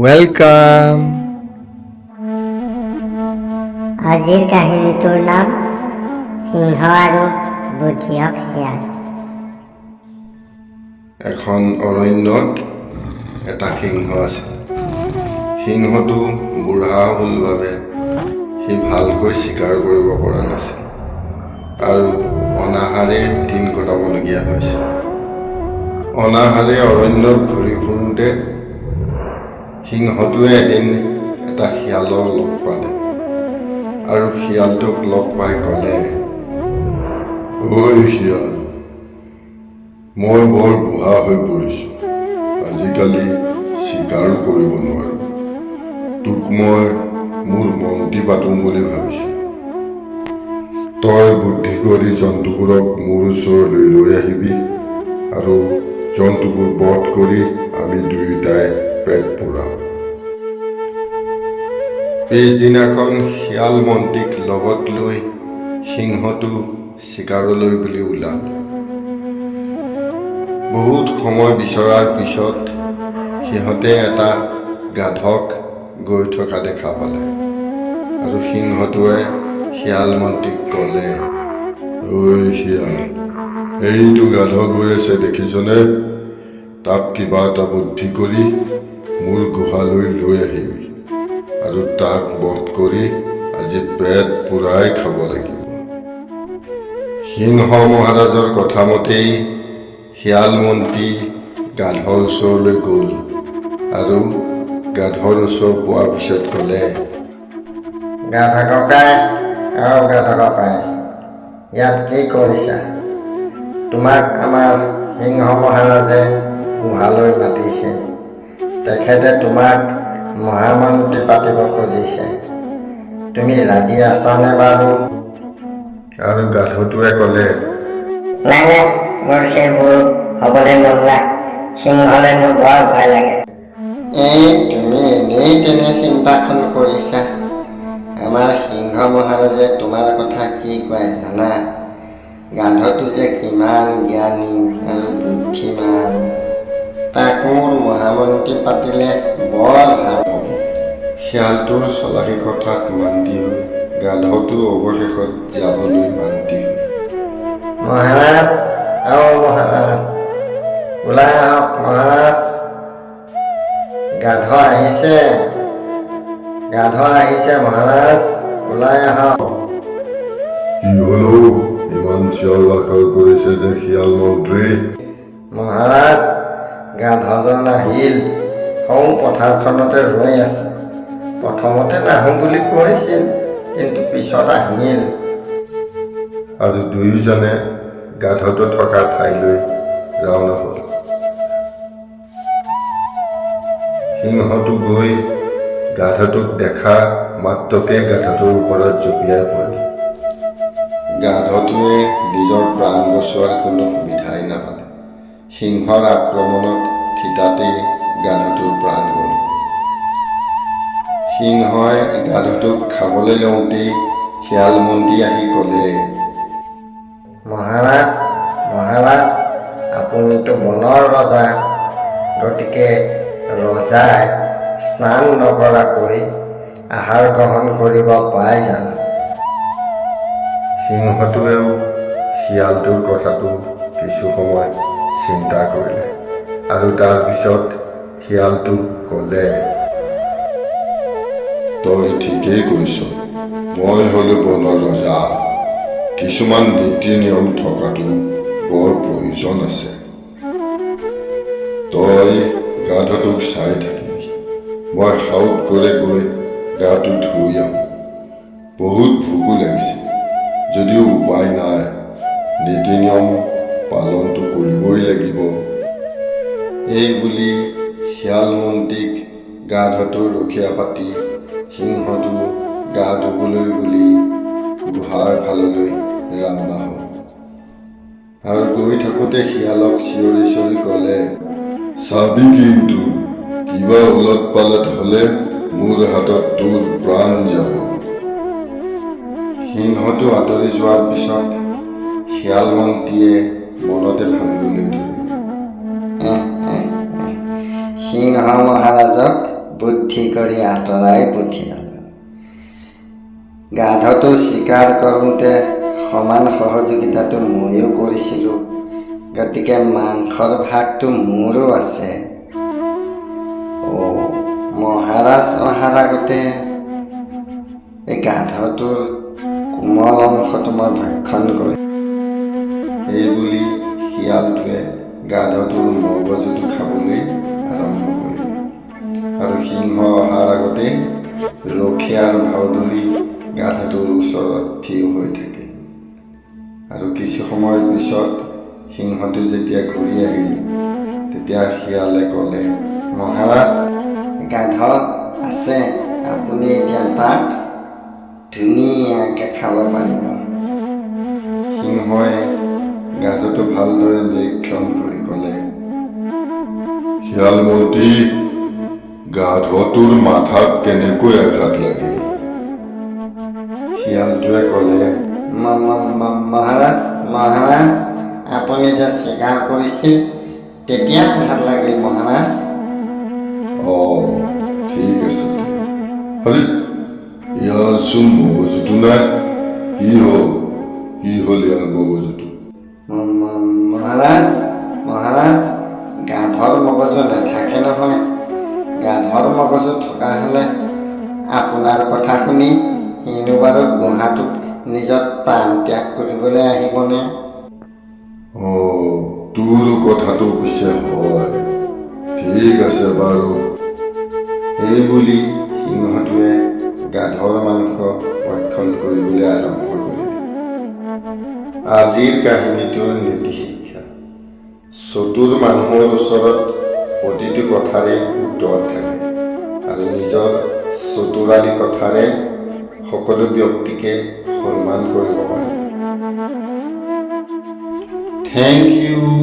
Welcome. আজিৰ কাহিনীটোৰ নাম সিংহ আৰু বুদ্ধিয়ক শিয়াল। এখন অৰণ্যত এটা সিংহ আছিল। সিংহটো বুঢ়া হ'ল বাবে সি ভালকৈ চিকাৰ কৰিব পৰা নাছিল আৰু অনাহাৰে দিন কটাবলগীয়া হৈছিল। অনাহাৰে অৰণ্যত ঘূৰি ফুৰোঁতে সিংহটোৱে এদিন এটা শিয়ালক লগ পালে আৰু শিয়ালটোক লগ পাই ক'লে, "ঐ শিয়াল, মই বৰ বুঢ়া হৈ পৰিছোঁ। আজিকালি চিকাৰো কৰিব নোৱাৰোঁ। তোক মই মোৰ মন্ত্ৰী পাতোঁ বুলি ভাবিছোঁ। তই বুদ্ধি কৰি জন্তুবোৰক মোৰ ওচৰলৈ লৈ আহিবি আৰু জন্তুবোৰ বধ কৰি আমি দুয়োটাই পেট পূৰাম।" পিছদিনাখন শিয়াল মন্ত্ৰীক লগত লৈ সিংহটো চিকাৰলৈ বুলি ওলাল। বহুত সময় বিচৰাৰ পিছত সিহঁতে এটা গাধক গৈ থকা দেখা পালে আৰু সিংহটোৱে শিয়াল মন্ত্ৰীক ক'লে, "ঐ শিয়াল, এইটো গাধ গৈ আছে দেখিছনে? তাক কিবা এটা বুদ্ধি কৰি মোৰ গুহালৈ লৈ আহিবি আৰু তাক বধ কৰি আজি পেট পূৰাই খাব লাগিব।" সিংহ মহাৰাজৰ কথা মতেই শিয়াল মন্ত্ৰী গাধৰ ওচৰলৈ গ'ল আৰু গাধৰ ওচৰ পোৱাৰ পিছত ক'লে, গাধা ককাই, অ গাধা ককাই, ইয়াত কি কৰিছা? তোমাক আমাৰ সিংহ মহাৰাজে গুহালৈ মাতিছে। তেখেতে তোমাক মহামন্ত্ৰী পাতিব খুজিছে। তুমি ৰাজি আছানে বাৰু? আৰু গাধটোৱে ক'লে, নাই নাই, মোৰ সেইবোৰ হ'বলৈ মন নাই। সিংহলৈ মোৰ বৰ ভয় লাগে। এই, তুমি এনেই তেনে চিন্তাখন কৰিছা। আমাৰ সিংহ মহাৰাজে তোমাৰ কথা কি কয় জানা? গাধটো যে কিমান জ্ঞানী আৰু বুদ্ধিমান, তাক মোৰ মহামন্ত্ৰী পাতিলে বৰ ভাল হ'ব। শিয়ালটোৰ চলাহী কথাত মান্তি হৈ গাধটো অৱশেষত যাবলৈ মান্তি হ'ল। মহাৰাজ, অ মহাৰাজ, ওলাই আহক মহাৰাজ। গাধ আহিছে, গাধ আহিছে মহাৰাজ, ওলাই আহক। কি হ'ল, ইমান চিঞৰ বাখৰ কৰিছে যে শিয়াল মন্ত্ৰী? মহাৰাজ, গাধজন আহিল। সৌ পথাৰখনতে ৰৈ আছে। প্ৰথমতে নাহোঁ বুলি কৈছিল, কিন্তু পিছত আহিল। আৰু দুয়োজনে গাধটো থকা ঠাইলৈ ৰাওনা হ'ল। সিংহটো গৈ গাধটোক দেখা মাত্ৰকে গাধটোৰ ওপৰত জঁপিয়াই পৰিল। গাধটোৱে নিজৰ প্ৰাণ বচোৱাৰ কোনো সুবিধাই নাপালে। সিংহৰ আক্ৰমণত থিতাতেই গাধটোৰ প্ৰাণ গ'ল। সিংহই গাধটোক খাবলৈ লওঁতেই শিয়াল মন্ত্ৰী আহি ক'লে, মহাৰাজ, মহাৰাজ, আপুনিতো বনৰ ৰজা। গতিকে ৰজাই স্নান নকৰাকৈ আহাৰ গ্ৰহণ কৰিব পায় জানো? সিংহটোৱেও শিয়ালটোৰ কথাটো কিছু সময় চিন্তা কৰিলে আৰু তাৰপিছত শিয়ালটোক ক'লে, "তই ঠিকেই কৈছ। মই হলো বনৰ ৰজা। কিছুমান নীতি নিয়ম থকাটো বৰ প্ৰয়োজন আছে। তই গাধটোক চাই থাকিবি। মই সাউত কৰি গৈ গাটো ধুই আহোঁ। বহুত ভোকো লাগিছে যদিও উপায় নাই, নীতি নিয়ম পালনটো কৰিবই লাগিব।" এই বুলি শিয়াল মন্ত্ৰীক গাধটোৰ ৰখীয়া পাতি সিংহটো গা ধুবলৈ বুলি গুহাৰ ফাললৈ ৰাওনা হ'ল আৰু গৈ থাকোঁতে শিয়ালক চিঞৰি চিঞৰি ক'লে, "চাবি কিন্তু, কিবা ওলট পালট হ'লে মোৰ হাতত তোৰ প্ৰাণ যাব।" সিংহটো আঁতৰি যোৱাৰ পিছত শিয়াল মন্ত্ৰীয়ে মনতে ভাবিবলৈ ধৰিলে, সিংহ মহাৰাজক বুদ্ধি কৰি আঁতৰাই পঠিয়ালোঁ। গাধটো চিকাৰ কৰোঁতে সমান সহযোগিতাটো ময়ো কৰিছিলোঁ, গতিকে মাংসৰ ভাগটো মোৰো আছে। অ' মহাৰাজ অহাৰ আগতে এই গাধটোৰ কোমল অংশটো মই ভক্ষণ কৰিম। এই বুলি শিয়ালটোৱে গাধটোৰ মগজুটো খাবলৈ আৰম্ভ কৰিলে আৰু সিংহ অহাৰ আগতে ৰখীয়াৰ ভাও ধৰি গাধটোৰ ওচৰত থিয় হৈ থাকিল। আৰু কিছু সময়ৰ পিছত সিংহটো যেতিয়া ঘূৰি আহিল, তেতিয়া শিয়ালে ক'লে, "মহাৰাজ, গাধ আছে, আপুনি এতিয়া তাক ধুনীয়াকৈ খাব পাৰিব।" সিংহই গাধটো ভালদৰে নিৰীক্ষণ কৰি ক'লে, "শিয়ালমতী, গাধটোৰ মাথাত কেনেকৈ আঘাত লাগিল?" শিয়ালটোৱে ক'লে, "মহাৰাজ, মহাৰাজ, আপুনি যে চিকাৰ কৰিছিল তেতিয়া ভাল লাগিল মহাৰাজ।" "অঁ, ঠিক আছে। আৰে, ইয়াৰচোন মগজুটো নাই। কি হ'ল, কি হ'ল ইয়াৰ মগজুটো?" "মহাৰাজ, মহাৰাজ, গাধৰ মগজু নাথাকে নহয়। গাধৰ মগজু থকা হ'লে আপোনাৰ কথা শুনি সিনো বাৰু গুহাটোত নিজৰ প্ৰাণ ত্যাগ কৰিবলৈ আহিবনে?" "অঁ, তোৰ কথাটো পিছে হয়। ঠিক আছে বাৰু।" এই বুলি সিংহটোৱে গাধৰ মাংস ভক্ষণ কৰিবলৈ আৰম্ভ কৰিলে। আজিৰ কাহিনীটোৰ নীতি শিক্ষা: চতুৰ মানুহৰ ওচৰত প্ৰতিটো কথাৰে উত্তৰ থাকে আৰু নিজৰ চতুৰালি কথাৰে সকলো ব্যক্তিকে সন্মান কৰিব পাৰে। Thank you.